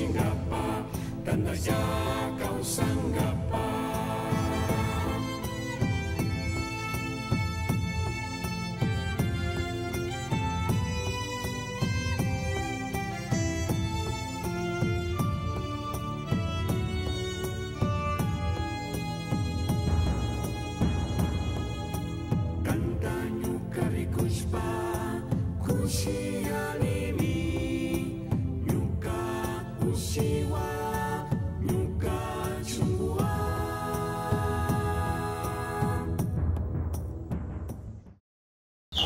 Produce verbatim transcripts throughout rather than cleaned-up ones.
Tantalla kawsankapak. Kanta ñuka rikuspa kushiyanimi, ñuka ushiwa, ñuka chunguwa.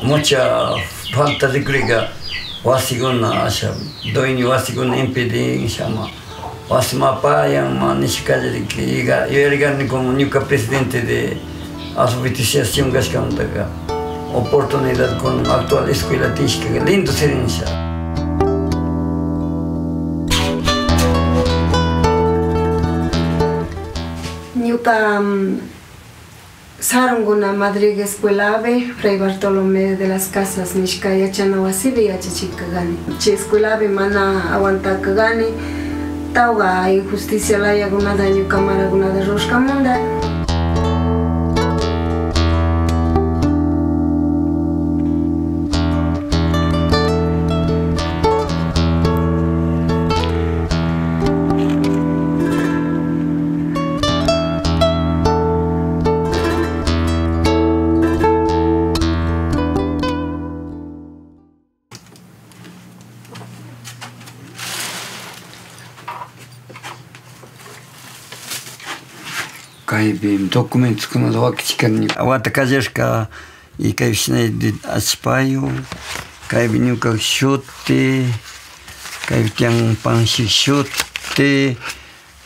Mucha falta rikurika, wasikuna, asha, dueño wasikuna impidin, shama, wasi mapayan, ma, nishka kallariki, iga, yuyarigani como ñuka presidente de alfabetización kashkamantaka, oportunidad con actual escuela tishka, lindo sirincha. Ñuka, mm, Sarunguna Madrid Escuelapi, Fray Bartolomé de las Casas nishka yachana wasipi yachachik kagani. Chay escuelapi mana aguantak kagani, tawka injusticia layakunata ñuka marakunata ruwashkamanta. Kaypi documentoskunata wakichikani. Wata kallashka, y kaypi shinay de achpayu, kaypi ñuka shuti, kaypi tiyan panshi shuti,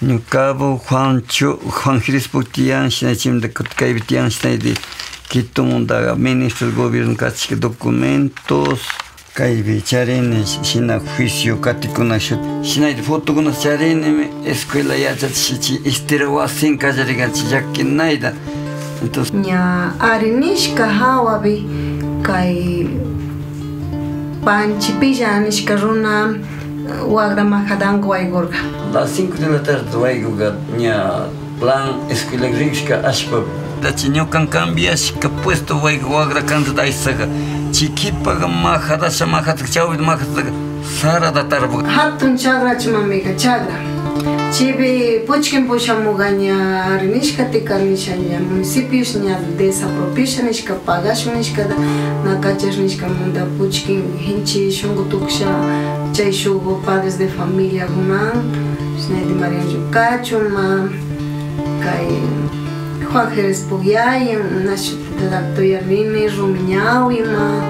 ñukabu Juancho, Juan Crespo tiyan, shinay chimda kaypi tiyan, shinay de Quitomunda ministro del gobierno kachishka documentos. Kaypi charini, shina juicio katikuna shut. Shinayta fotokuna charini, escuela yachachichi istira wasin kallarikanchi llakinayta. Entonces, ña ari nishka hawapi kay Panchipilla nishka runa wakra majadanku waykurka. Las cinco de la tarde waykuka ña plan escuela rikushka ashpapi. Dachi ñukan cambiashka puesto wayku wakra kantata aysaga, chikipaga majadasha majadasha chawpi majadasha sarada tarpuga. Hatun chakrachi mamika chakra. Chipi puchkin pushamuga ña ari nishka tika nisha ña municipios ña desapropiasha nishka pagashun nishkata na kachas nishka munda puchkin hinchi shunku tuksha chay shuk padres de familia kunan. Shinaydi Marian Llukachuma, kay Juan Jerez Puyayan, nashi redactor yarnimi, Rumiñawi ima.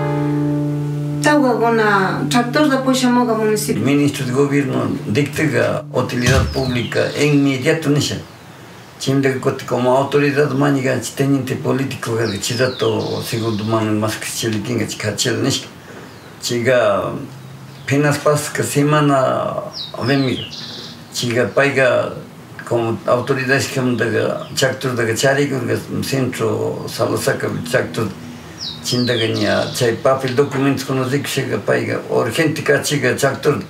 Tawkakuna tractorta pushamuka municipio. Ministro de Gobierno dictaga utilidad pública inmediato nisha. Chimdaka kuti como autoridad mañiganchi teniente político karka chi rato segundo mano maskachilikinga chi kachila nishka. Chiga pinas paska semana vemiga. Chiga payga como autoridad ishkamdaga tractordaga charikurga centro Salasaca tractor. Chimdaga ña chay papel documentos kuna rikushaga payga urgente kachiga tractor.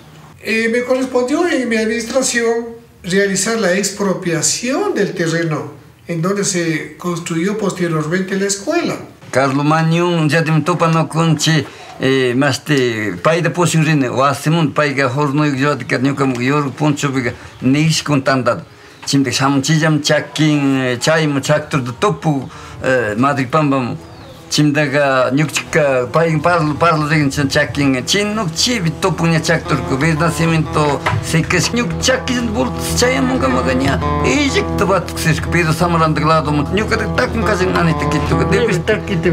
Eh, me correspondió en mi administración realizar la expropiación del terreno en donde se construyó posteriormente la escuela. Carlos Mañón, llatim tupanukunchi, eh, masti, payta pushun rini, wasimun, payga hornoyuk llatika ñukamun yuruk punchupiga nishkun tantata. Chimda shamun chillam chakin, eh, chaymu tractorta tupu, eh, Madrid pampamu. Chimdaga ñukchika pay parlo, parlo rigan chan chakin, chinuk chibi tupun ña tractorku, Bernacimiento Seques, ñuk chakin bultos chayamunkamaga ña, illikta batuksishka, Pedro Zamoranta ladoman, ñuka takun kachan Anita Quitoga, debes.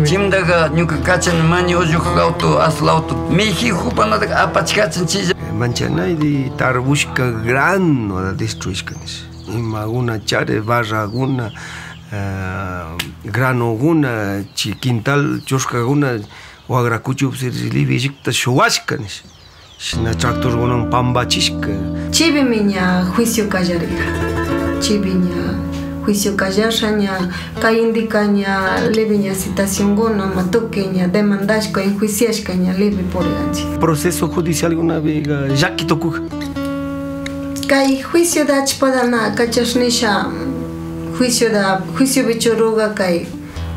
Chimdaga ñuka kachan maña ulluk auto, asla auto, miji jupanata apachkachan chilla. Manchanaydi tarbushka grano destruishka nisha. Imaguna chari, barraguna, eh, granoguna, chi quintal chushkaguna, wagra kuchupi libillukta shuwashka nish. Shina tractorgunan pambachishka. Chibimi ña juicio kallarirka. Chibi ña juicio kallasha ña kay indika ña libre ña citacionguna ma tukuy ña demandashka, enjuiciashka ña libre puriganchik. Proceso judicialgunapiga llaki tukuj. Kay juicioda achpadana kachasnisha, juicioda, juiciopi churuga kay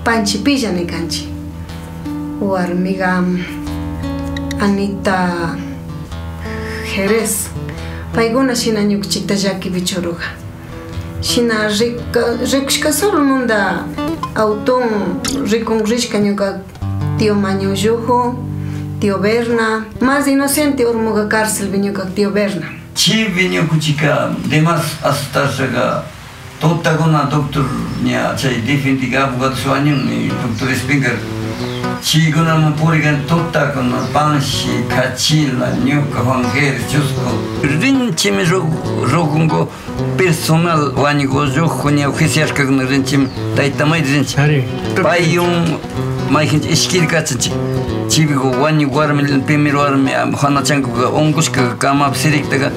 Panchipilla nikanchi. Warmiga Anita Jerez. Paykuna shina ñukanchikta llakipi churuga. Shina rika-, rikushka solomunda auton rikun rishka ñuka tío Mañullujo, tío Berna, más inocente urmuga cárcelpi ñuka tío Berna. Chibi ñukuchika demás astasaka tutakuna doctor ña chay defendiga abogados wañunmi doctor Spinker. Chikunaman purigan tutakuna Panshi, Kachila, ñuka Juan Jerez, Chusco. Rinchimi ru-, rukunku. Personal wañukuq ña oficialkakuna rinchimi, tayta mayri rinchi. Ari. Payun mayqinchik ishkirkachinchik. Chibiku wañuq warmi, primero warmi, am, hanachankuka unkushka kamapi siriktaqa,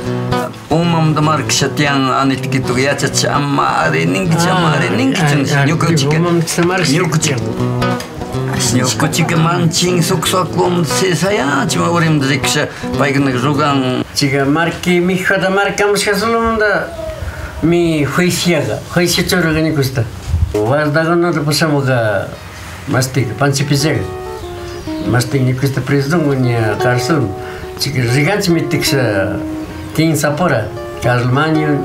umamanta markasha tiyan, Anita Quitoka yachachi, ama ari ninkichi, ama ari ninkichi, ari, ari, ñukanchikka, umamanta markasha ñukanchik tiyan. Ñukanchikka manchin sukswakum si sayanchik urimanta rikusha. Paykunaqa rugan. Chika marki, mikhata markamushka solomanta mi juiciaqa, juicio churaqa ñukusta. Wardakunata pusamuqa mastik Panchipillaqa. Mastik ñukusta presidonku ña cárcel. Chika riganchik mitiksa kinsapura. Carlos Maño,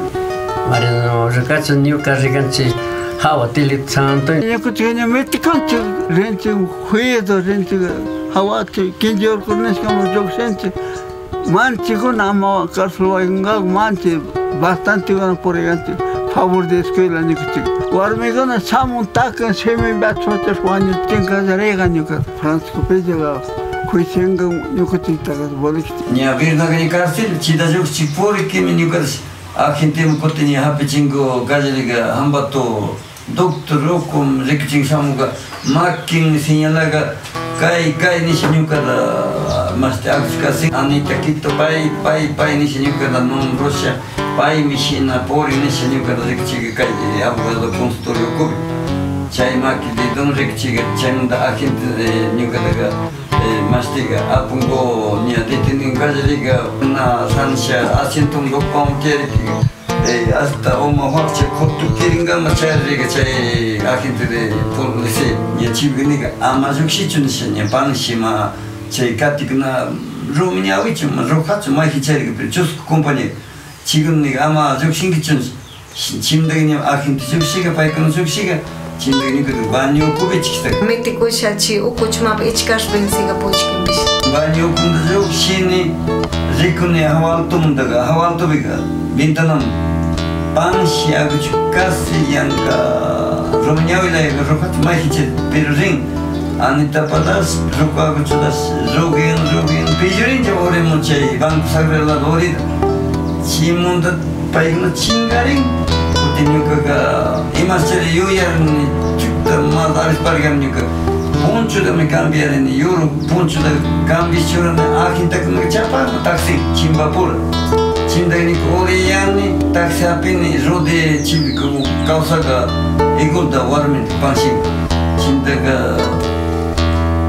Mariano Ricacho, ñuka riganchik hawa Tilito San Antonio. Ñukanchik ña mitikunchik, rinchik juicio, rinchik hawapi, kinsa urqu nishkaman llukshinchik. Manchikuna ama cárcel waykunqaku, manchi bastantekuna puriganchik favor de escuela ñukanchik. Warmikuna shamun takin, shimi bachuchas wañuchin kallariqa ñuka. Francisco Peñaqa juicianqa ñukanchiktaqa boleqchi. Ña Bernardo ña cárcel chita llukchik purikimi ñukatas agentemi kutin ña hapichinku kallariqa Hambato doctor ukum rikuchin shamuka makin señalaqa kay, kay nisha ñukata mashti agsukasin Anita Quito pay, pay, pay nisha ñukata nombrosha. Paymi shina purin nisha ñukata rikuchirka kay, eh, abogado consultorio ukupi. Chay maki dedon rikuchirka, chaymanta agente, eh, ñukataka, eh, mashtika apunku ña detenin kallariga na sansha asienton lukpaman tiyarikpiga, eh, hasta uma wakcha kutu kirinkama chayarika chay agente de policía ña chiwiniga ama llukshichu nisha ña panshima chay katikuna rumi ñawichu ma ruhachu mayhi chayarika pero chusku compañía. Chikuna nika ama llukshinkichunchu. Chimdaka ña agente llukshika, paykuna llukshika, chimdaka ñuka baño ukupi chikstaka. Mitikusha chi ukuchmapa ichkashpa insika puchkinpish. Baño ukunta llukshini, rikuni hawa altomantaka, hawa altopika, ventanaman. Panshi aguchu casi yanka, rumi ñawi layaka ruhachu mayhichita, pero rin. Anita Palas, ruku aguchutas, rugin, rugin, pillurincha urimun chay Banco Sagrera lado urita. Chimunta paykuna chinkarin, kutin ñukaka imaschari yuyarni, chuta mal avisparkan ñuka. Punchutami cambiarini, yuru punchuta cambias churani, agentekunaka chapakun taxi, chimbapura. Chimdaka ñuka uriyani, taxi hapini, Rudy chipi kawsaka Igulda warmi panshin. Chimdaka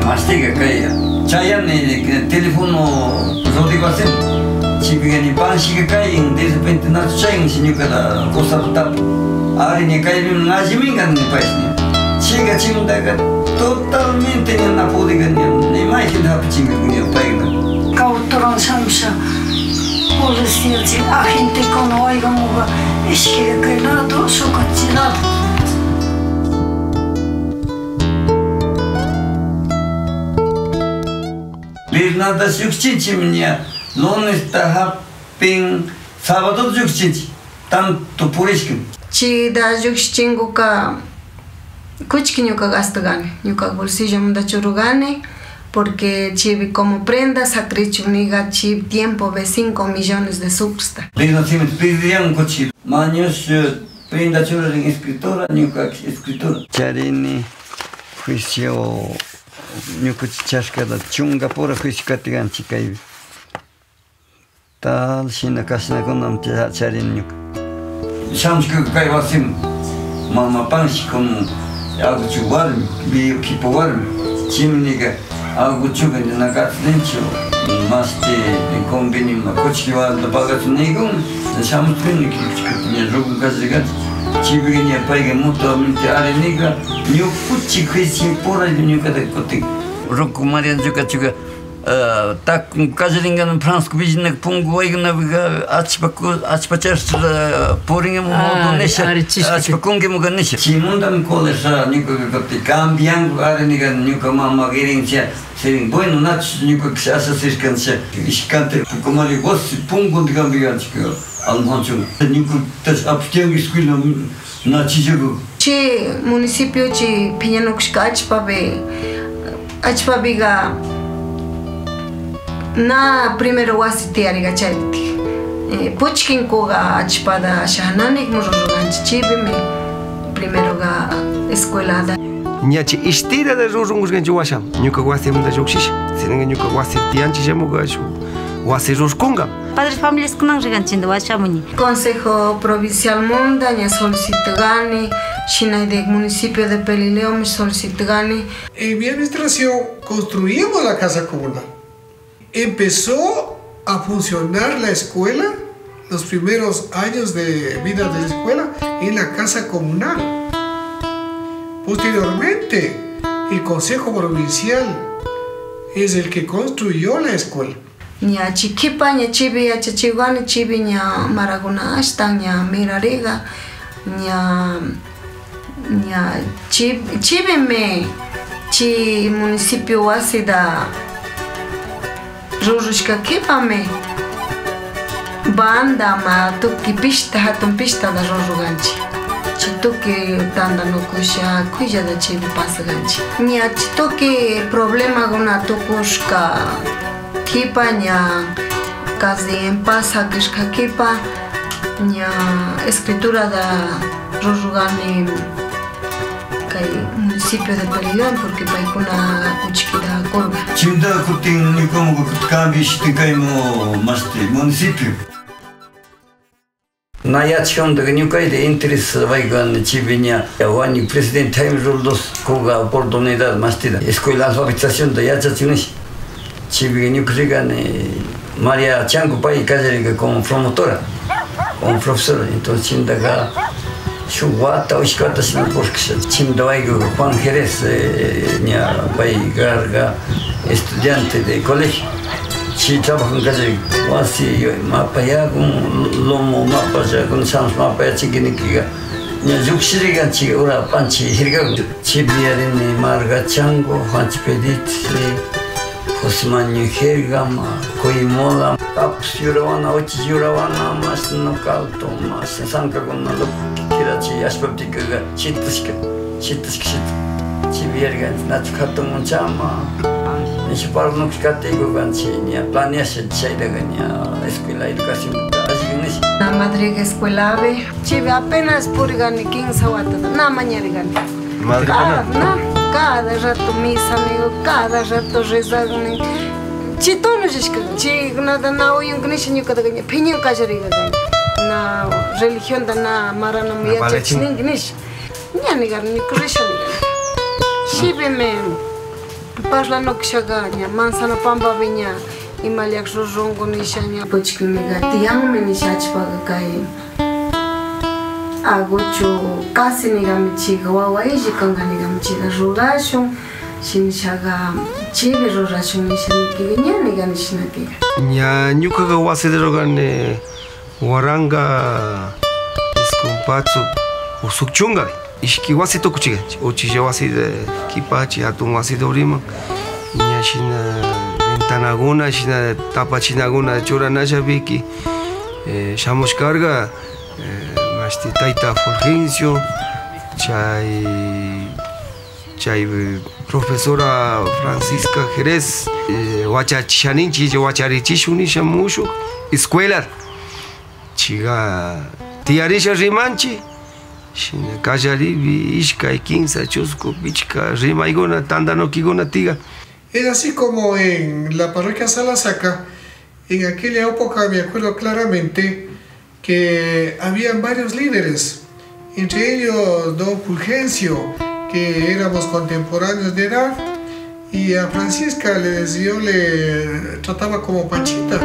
mashtika kaya. Chayani teléfono Rudy wasin. Chipika ña panshika kayin, de repente nachu chayin, si ñukata kusata tapu. Ari ña kaymi nalliminka nipayshi ña. Chika chimdaka totalmente ña na pudika ña, ni may gente hapichinka ña payka. Cautoran shamusha policía, chi agentekuna waykamuka ishkay kay lado, suka chi lado. Bernarda llukchinchimi ña, lunesta hapin, sabado llukchinchi, tanto purishkan. Chida llukchinkuka kuchki ñuka gastugani, ñuka bolsillomanta churugani, porque chibi como prenda sakrichuniga chi tiempobi cinco millones de sucresta. Renacimiento, pidian kuchi, maños, eh, prenda churarin escritura, ñuka escritura. Charini juicio ñukuchichashkata chunka pura juicio katiganchi kaypi. Tal shina kashnakunam cha-, charin ñuka. Shamshka kay wasim mama panshi como aguchu warmi, bioquipo warmi, chimnika Aguchuqa na katninchu, masti convenio ma kuchki wanta pagachu niykun, shamuspini kichkutiña rukun kasirqanchik, chipiqa ña payqa mutuamente ari niqa, ñukuchik juicio puraypi ñuqata kutin. Ruku Marianchuqa chuqa, eh, takun kallarinqan Francisco Villena punku waykunapiqa achpaku-, achpachasra purinqa mutu nisha, ari, chishpi. Achpakunki muka nisha. Chimundami colegio ñuqaqa kutin cambianku ari niqa ñuqa mama gerencia. Sí, bueno, nachu ñuqapish asasirkanchik, ishkanta pukumari wasi punkunta cambianchik, almuerzo. Ñuqatash apushanki escuela, nachillaku. Chi municipio chi phiñanukushka achpapi, achpapiqa na primero wasi tiyariqa chaypi. Eh, puchkinkuqa achpata asha nanikmi rururqanchik, chipimi primeroqa escuelata. Ña chi istirata rurunkushkanchik washam. Ñuka wasimanta llukshisha. Sinanqa ñuka wasi tiyanchik shamuka shuk wasi rurkunqa. Padres familiaskunan rikanchik washamuña. Consejo Provincialmanta ña solicitgani, shinayda municipio de Pelileo solicitgani. En mi administración construimos la casa comunal. Empezó a funcionar la escuela, los primeros años de vida de la escuela, en la casa comunal. Posteriormente, el Consejo Provincial es el que construyó la escuela. Ña chi kipa, ña chipi yachachiwani, chipi ña marakuna ashtan ña mirariga, ña Ña, chi-, chipimi chi municipio wasita rurushka kipami banda ma tuki pishta, hatun pishtata ruruganchik. Chi tuki tantanukusha kuyllata chipi pasaganchik. Ña chi tuki problemakuna tukushka kipa ña casi en paz sakishka kipa ña escriturata rurugani kay municipio de Pelileo, porque paykuna kuchikita kurga. Chimda kutin ñukamu cambio shitin kaymu masti municipio. Na yachajunta ñukayta interés waykuwan chipi ña, wañu presidente Jaime Roldós kuga oportunidad mastida escuela alfabetizacionta yachachinish. Chipi ñuka rigani María Chanco pay kallarirka como promotora, como profesora. Entonces chimdaga shuk wata o ishkay wata shina purkisha. Chimda waykuga Juan Jerez, eh, ña pay karga estudiante de colegio. Chi trabajan kallari wasi mapayakun, lomo mapayakun, sams mapayachinkinika ña llukshirigan chi ura panchi hirkagun. Chipi yarini Marga Chango, Juanchi Peditri, José Maño Jergama, Coimola, Tapus Yurawana, Uchis Yurawana, mas no calto, mas sankakuna lo kirachi ashpaptikaga. Shitashka, shitashka, shita. Chipi yarganchik, nachu hatun munchama. Nisha parnukush katikuganchik, ña planeasha chaydaga ña escuela educación alligan nisha. Na madriga escuelapi, chipi apenas purigani quince watata, na mañarigani. Madre cada, na, cada rato misa nigo, cada rato rezagani. Chitunu shishka, chi nada na uyunki nisha ñukadaga ña, piñan kallarigani. Na religionda na maranamu yachachninki nisha. Ña nigar, ni risha nigar. Shipimi parlanukushaga ña manzana pampapi ña imallak rurunku nisha ña. Puchkiniga tiyanmi nishachpaga kay agocho casi nigami chiga wawa illi kanga nigami chiga rurashun. Shinishaga chibi rurashun nisha nikiga ña nigani shinakiga. Ña ñukaga wasida rurani. Waranqa isqun patsu usuk chunka, ishki wasi tukuchikanchik, uchilla wasi, eh, kipachi, hatun wasi duriman, ña shina ventanakuna, shina tapachinakuna churanashapiki, eh, shamushkarqa, eh, mashti tayta Fulgencio, chay, chay, eh, profesora Francisca Jerez, eh, wachachishaninchik, wacharichishun nisha mushuk escuelar. Chiqa tiyarisha rimanchik, shina kallaripi ishkay, kinsa, chusku, pichqa rimaykuna, tantanukikuna tiyan. Es así como en la parroquia Salasaca, en aquella época me acuerdo claramente que habían varios líderes, entre ellos don Fulgencio, que éramos contemporáneos de edad, Y a Francisca les, yo le trataba como Panchita.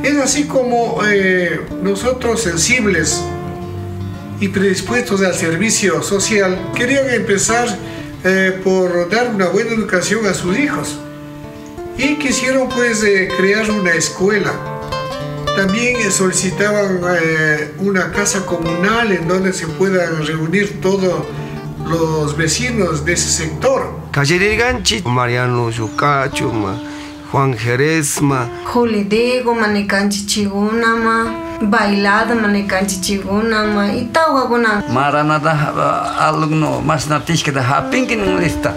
Es así como, eh, nosotros sensibles y predispuestos al servicio social, querían empezar, eh, por dar una buena educación a sus hijos. Y quisieron, pues, eh, crear una escuela. También, eh, solicitaban, eh, una casa comunal en donde se puedan reunir todos los vecinos de ese sector. Kallaririrqanchik Mariano Yucachuma, Juan Jerezma. Juli Diego, mani kanchik chikunama, Bailado, mani kanchik chikunama, y tawkakunama. Maranata, ah, alumno, masna tishkata hapinki nin lista.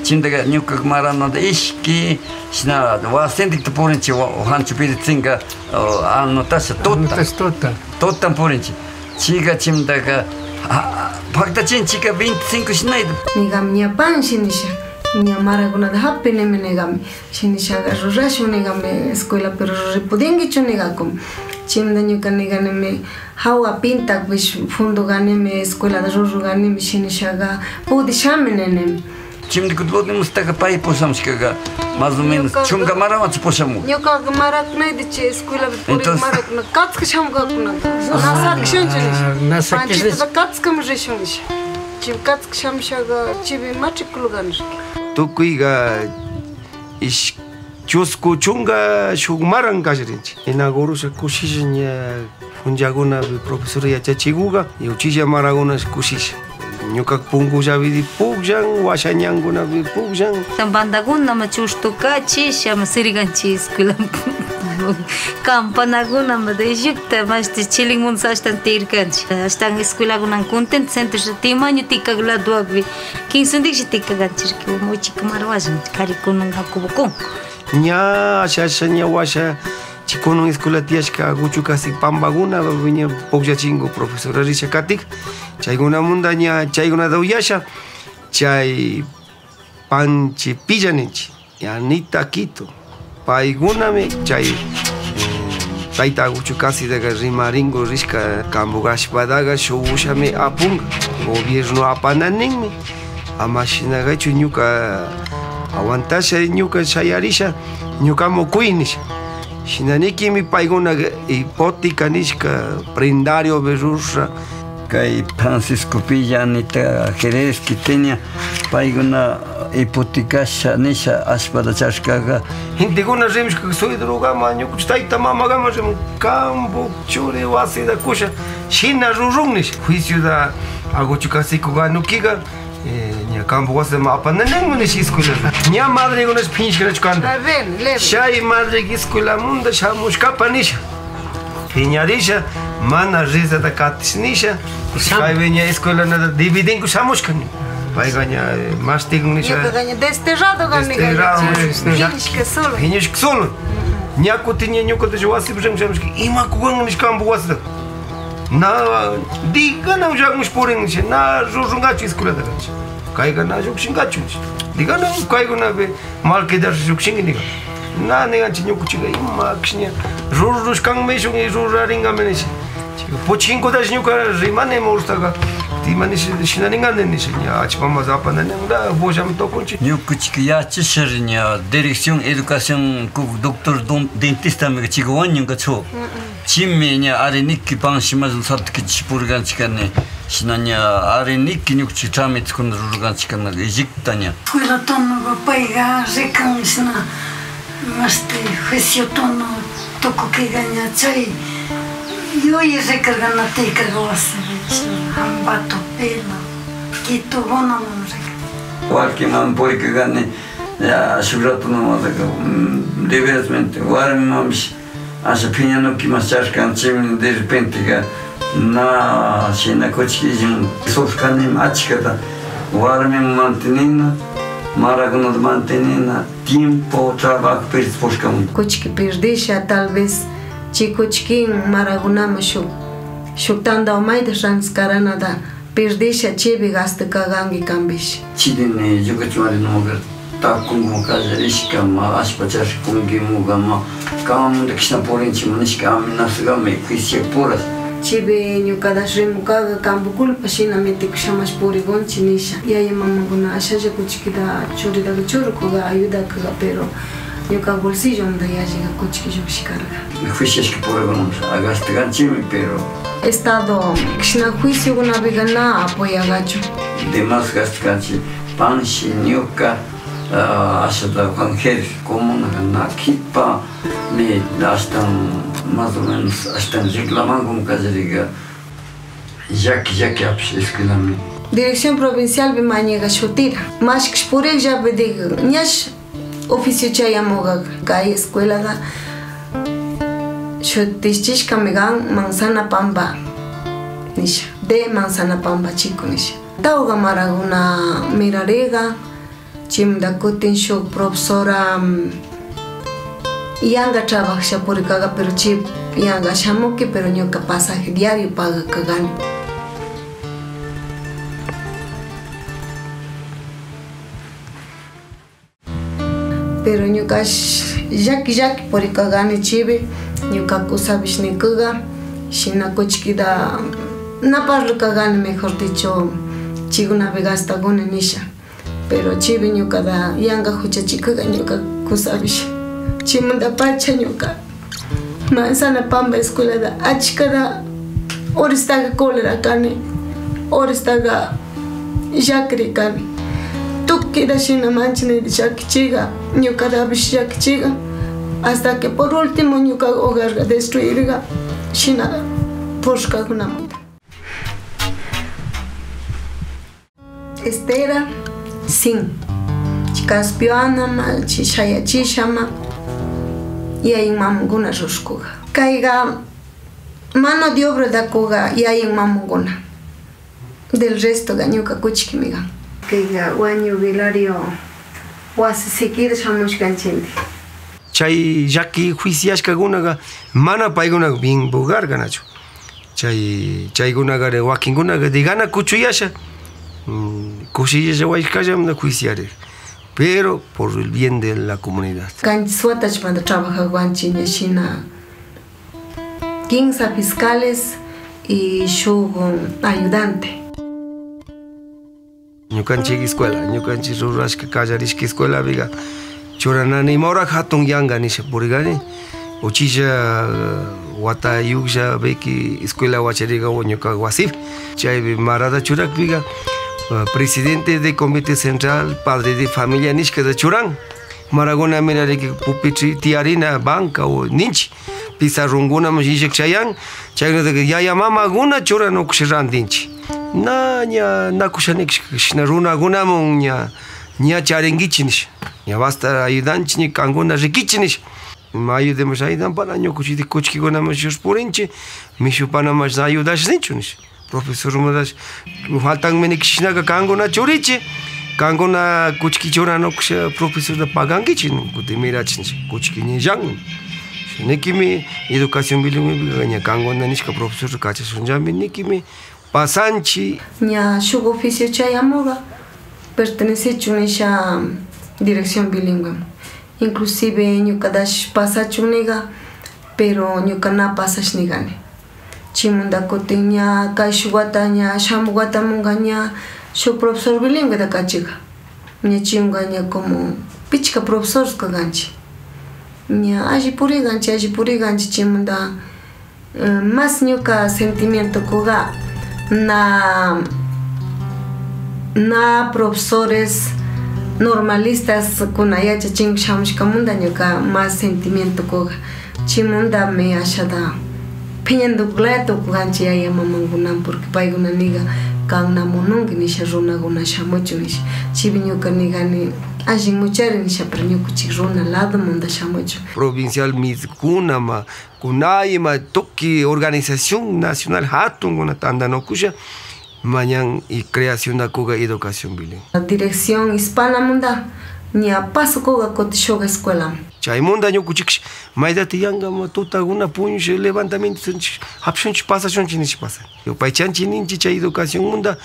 Chimdaka ñuka maranata ishki, shina wasintikta purinchik, wa-, hanchu piritsinka, oh, anotasha tuta. Anotasha tuta. Tutan purinchik. Chika chimdaka, ah, paktachinchika veinticinco shinayta. Ñuqami ñapanshi nisha, ña marakunata hapinimi ñuqami. Shinashaka rurashun ñuqami escuela, pero ruri pudinkichu ñuqaku. Chimda ñuqa ñuqanimi hawa pintakpish fundukanimi escuelata rurukanimi shinashaka pudishami ninimi. Chimda kutlutni mustaka pay pushamushkaka, más o menos, ñuqaqa chunka marawanchu pushamun. Ñuqaqa marakunayta chay escuelapi purik. Entonces marakuna katska shamuqkunaka. Na sakishanchu nisha. Ah, na sakishanchu. Panchitata katskami rishun nisha. Chay katska shamushaka chaypi matriculkani riki. Tukuyqa ish-, chusku chunka shuk maran kallarinchik. Inaugurusha kushilla ña punllakunapi profesor yachachikuqqa, uchilla marakuna kushilla. Ñuqa punkullapi pukllan, washa ñankunapi pukllan. Bandakunama chushtukachisha, ama sirikanchik escuela. Campanakunama de llukta, mashti chilin munsa ashtan tirkanchik. Ashtan escuelakunan contento, centro timaño tikak ladopi. Kinsuntikshi tikakanchik, uchika marwallan, karikunanqa kubukun. Ña, asha, asha, ña washa, chikunan escuela tiyashka Aguchukasi pampakuna, ña pukllachinku profesora risha katik, chaykunamunda ña, chaykunata uyasha, chay Panchi Pilla ninchik, Anita Quito, paykunami chay, eh, tayta Aguchukasitaka rimarinku rishka, kampu kashpataka shuk ushami apunka, gobierno apana ninmi. Ama shina kaychu, ñuka aguantasha, ñuka shayarisha, ñukamu kuy nisha. Shinanikimi paykuna hipoteca nishka prendario berrusha. Kay Francisco Pilla, Anita Jerez, Quiteña, paykuna hipotecasha nisha ashpata charishkaka. Gentekuna rimushka suegro kama, ñukuchu tayta mama kama rimun, kampu churi wasita kusha, shina rurun nisha. Juicioda Aguchukasiku ganukiga. Eh, ña kampu wasima apana ninmi nisha escuela. Ña madrekunash piñashkanachu kanta. A ver, leve. Chay madre escuelamunda shamushkapa nisha. Piñarisha, mana rezata katish nisha. Kaypi ña escuelanata dividinku shamushka ni. Payqa ña, eh, mastikun nisha. Ñuqaqa ña desterrado kani. Desterrado kani. Piñashka solo. Piñashka solo. Ña kutin ña ñuqatash wasipi rin shamushka. Ima kukan nisha kampu wasita. Na, diganan llamush purin, nisha, na rurunqachu escuelata, nisha. Kayqa na llukshinqachu, nisha. Diganan kaykunapi mal quedar llukshinki, nisha. Na, niqanchik ñukuchiqa, ima kashña rurushkanmi, shunki rurarinqami, nisha. Puchkinkutash ñuka rimani murustaqa, ima nisha, shina ninqani, nisha, ña, achpamas apana ninqa, bollami tukunchik. Ñukuchik yachashari ña, dirección educación, ku-, doctor don-, dentistami chikuwan ñuqachu. Chimi ña ariniki panshimashun satkichishpurqanchik kani, shina ña ariniki ñuqchik tramitekuna rurqanchik kani, ichikta ña. Escuela tonoqa payqa rikan shina, masti juicio tono tukukiqa ña chay yuyay rikarqa na tiykarqa wasipi, shina Ambato, Pelo, Quitokunaman rikan. Parqueman purikani, ya, shuk rato nomás, mm, de veras mente, warmimanpish Asha phiñanukiman charqanchikmi, de repenteka na shina kuchkillan surqanimi achkata, warmiman mantenina, marakunata mantenina, tiempo, trabajo perdispushkamun. Kuchki pirdisha, tal vez chay kuchkin marakunaman shuk, shuk tanta umayta rantisqaranata pirdisha, chaypi gasto kakanki kanpish. Chidini, Yucachumari nuqa takunku kallarishka, ma ashpa charishkunki muga, ma kanmanta kashna purinchikman nishka amenazakami, juicio puras. Chibi ñukadas rimukaga kampukulpa shina mitikushamas purigunchi nisha. Yaya mamakuna ashalla kuchikita churitaga churukuga ayudakaga, pero ñuka bolsillomanta yalliga kuchiki llukshi karga. Juiciashka purigunamanta gastganchimi, pero Estado kishna juiciokunapiga na apoyagachu. Demas gastganchi, panshi, ñuka, ah, ashata Juan Gel, comunaga na kipa, ni ashtan, más o menos, ashtan reclamankum kallariga, llaki, llaki apish escuelami. Dirección Provincialpi mañiga shutira. Mashkish purikllapi diga, ñash oficio chayamuga, kay escuelaga shutichishkami kan Manzana Pamba nisha, de Manzana Pamba Chico nisha. Tawka maraguna mirariga, chimda kutin shuk profesora, mm, yanga trabajsha purikaga, pero chi yanga shamuki, pero ñuka pasaje diario paga kagani. Pero ñukash llaki llaki purikagani chibi, ñuka kusabish nikuga, shina kuchikita na parlukagani, mejor dicho, chikunapi gastaguni nisha. Pero chibi ñukata yanga huchachikuga ñuka kusabish. Chimunda pacha ñuka Manzana Pamba escuelada achkada horistaga cólera kani, horistaga llakiri kani. Tukida shina manchiniri llakichiga, ñukatapish llakichiga, hasta que por último ñuka hogarga destruirga, shina pushkagunamunda. Estera, sin. Chi kaspiwanama, chi shayachishama, yayin mamaguna rushkuga. Kayga mano de obra dakuga yayin mamaguna. Del restoga ñuka kuchikimiga. Kayga wañu Hilario wasi sikir shamushkanchindi. Chay llaki juiciashkagunaga mana paygunaga bien bogarganachu. Chay, chaygunagari wakingunaga de gana kuchuyasha, mm, kushillalla waykallamanta juiciarir, pero por el bien de la comunidad. Kanchis watachmanta trabajagwanchi ña shina kinsa fiscales y shuk ayudante. Ñukanchik escuela, ñukanchik rurashka, kallarishka escuelapiga churanani ima hora hatun yanga nisha purigani. Uchilla watayuklla beki escuela wachariga ñuka wasipi. Chaypi marada churakpiga, ah, presidente de comité central, padre de familia nishkata churan. Maraguna mirariki pupitre tiyarina banca o ninchi. Pizarrongunaman illak chayan, chaynataka yaya mamaguna churanakush rantinchi. Na, ña, nakushanikishka, kashna runagunaman ña, ña charinkichi nish. Ña basta ayudanchi, ña kanguna rikichi nish. Ima ayudemos ayudan pana ñukuchiti kuchkigunaman shus purinchi, mishupanaman ayudash nichu nish. Profesormadash, faltanmi nikishnaka kanguna churichi, kanguna kuchki churanakusha profesorta pagankichi, kutin mirachi, kuchki ñillan. Nikimi educación bilingüe ña kanguna nishka profesor kachashunllami nikimi pasanchi. Ña shuk oficio chayamuga pertenecechun nisha dirección bilingüe. Inclusive ñukatash pasachun niga, pero ñuka na pasash nigani. Chimunda kutin ña kay shuk wata ña shamuk watamunga ña shuk profesor bilingüeta kachiga. Ña chiunga ña como pichka profesores kaganchi. Ña alli puriganchi, alli puriganchi chimunda. Eh, mas ñuka sentimientokuga na, na profesores normalistas kuna yachachinku shamushkamunda ñuka mas sentimientokuga. Chimundami ashata phiñanduklayata tukuganchi yaya mamankunan, porque paykuna niga kan na mununki nisha runakuna shamuchun nisha. Chibi ñuka nigani allinmuchari nisha, pero ñukuchik runa ladomunda shamuchun. Provincial mikunama Kunayma tukuy organización nacional hatunguna tantanakusha mañan y creacionakuga educación bilingüe. Dirección hispanamunda ña pasukuga kutishuga escuelaman. Chaymunda ñukuchikshi maydati yangama tutaguna puñushi levantamiento sunchi, hapshunchi, pasashunchi nishi pasan. Yupaychanchi ninchi chay educacionmunda,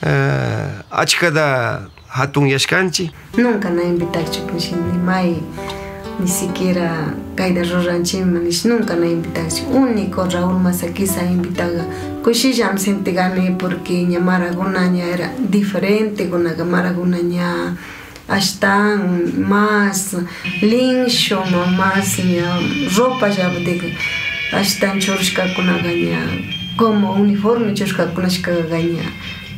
eh, achkata hatunyashkanchi. Nunca na invitakchu, pues, ni may Ni siquiera kayta ruranchikman nish nunca na invitachu. Único Raúl Masaquisa invitaga kushillami sintigani, porque ña marakuna ña era diferente, kunaga marakuna ña ashtan más linshu, ma-, más ña ropa llapdik ashtan churushkakunaga ña como uniforme churushkakunashkaga ña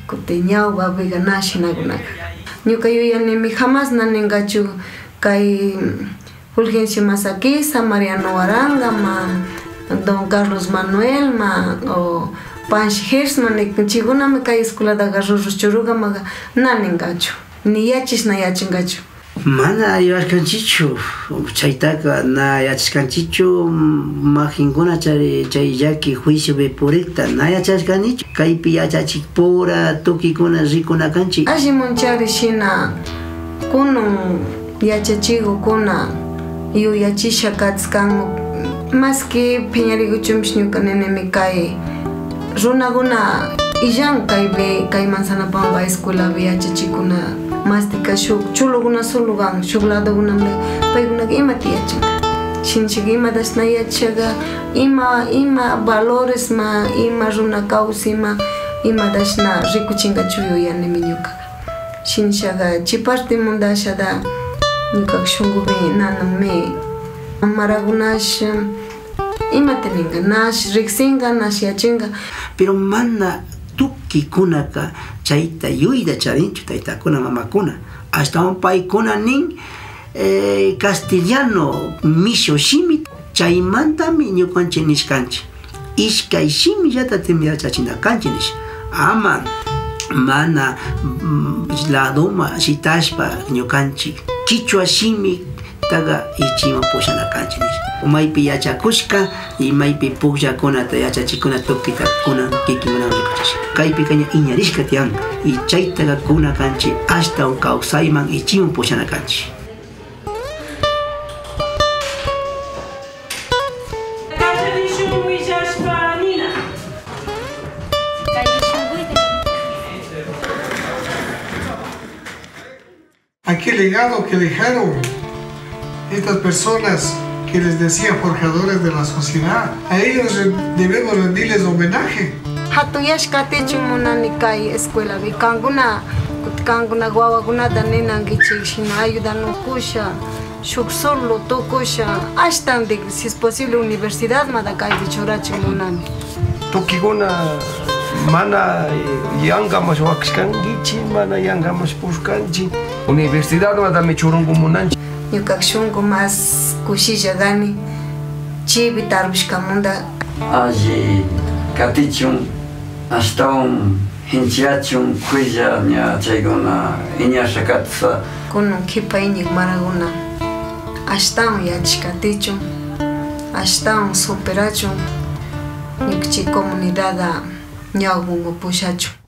kuti ñawpa wiga na shinakunaga. Ñuka yuyanimi jamás na ningachu kay Fulgencio Masaquisa, Mariano Waranga, ma, Don Carlos Manuel, ma, o Panshi Hersman, ni chikunami kay escueladaga rurus churugamaga na ningachu. Ni yachis na yachingachu. Mana ayudarkanchichu, chaytaga na yachaskanchichu, makinkuna chay, chay llaki juiciopi purikta na yachaskanchichu, kaypi yachachikpura tukuykuna rikuna kanchik. Allimunchari shina kunun yachachikukuna yuyachisha kachkan, maski piñarikuchunpish ñuka ninimi kay runakuna illan kaypi, kay Manzanapamba escuelapi yachachikuna, mastika shuk chulukuna solo kan, shuk ladokunaman paykunaqa imata yachanka. Shinchik imatashna yachashaqa, ima, ima valoresma, ima runa kawsayma, imatashna rikuchinkachu yuyanimi ñukaqa. Shinchik chay parte mundashata ñukaqa shunkupi nananmi. Marakunash imata ninka, nash riksinka, nash yachinka. Pero mana tukuykunaqa chayta yuyayta charinchu taytakuna, mamakuna. Ashtawan paykuna nin, eh, castellano mishu shimi, chaymantami ñukanchik nishkanchik. Ishkay shimillatami yachachina kanchik, nish. Ama mana, mm, ladoma shitashpa ñukanchik kichwa shimitaga ichiman pushana kanchik, nish. Maypi yachakushka y maypi pukllakunata yachachikuna tukuyta kunan kikinkunaman rikuchisha. Kaypika ña iñarishka tiyan, y chaytaga kuna kanchik ashtawan kawsayman ichiman pushana kanchik. Aquel legado que dejaron estas personas que les decía forjadores de la sociedad, a ellos re-, debemos rendirles homenaje. Hatuyashka katichun munani kay escuelapi. Kankuna, kankuna wawakunata ninankichik shina ayudanukusha, shuk solo tukusha, ashtantik si es posible universidadmanta kaypi churachun munani. Tukuykuna mana, eh, yanqamash wakashkankichik, mana yanqamash pushkanchik. Universidadmantami churunku munanchik. Ñuka shunku mas kushilla kani, chaypi tarpushkamanta. Alli katichun, ashtawan hinchachun, kuylla ña chaykuna iñasha katsa. Kunan qhipa iñiq marakuna ashtawan yachashka katichun, ashtawan superachun, ñukanchik comunidadta ñawpaqman pushachun.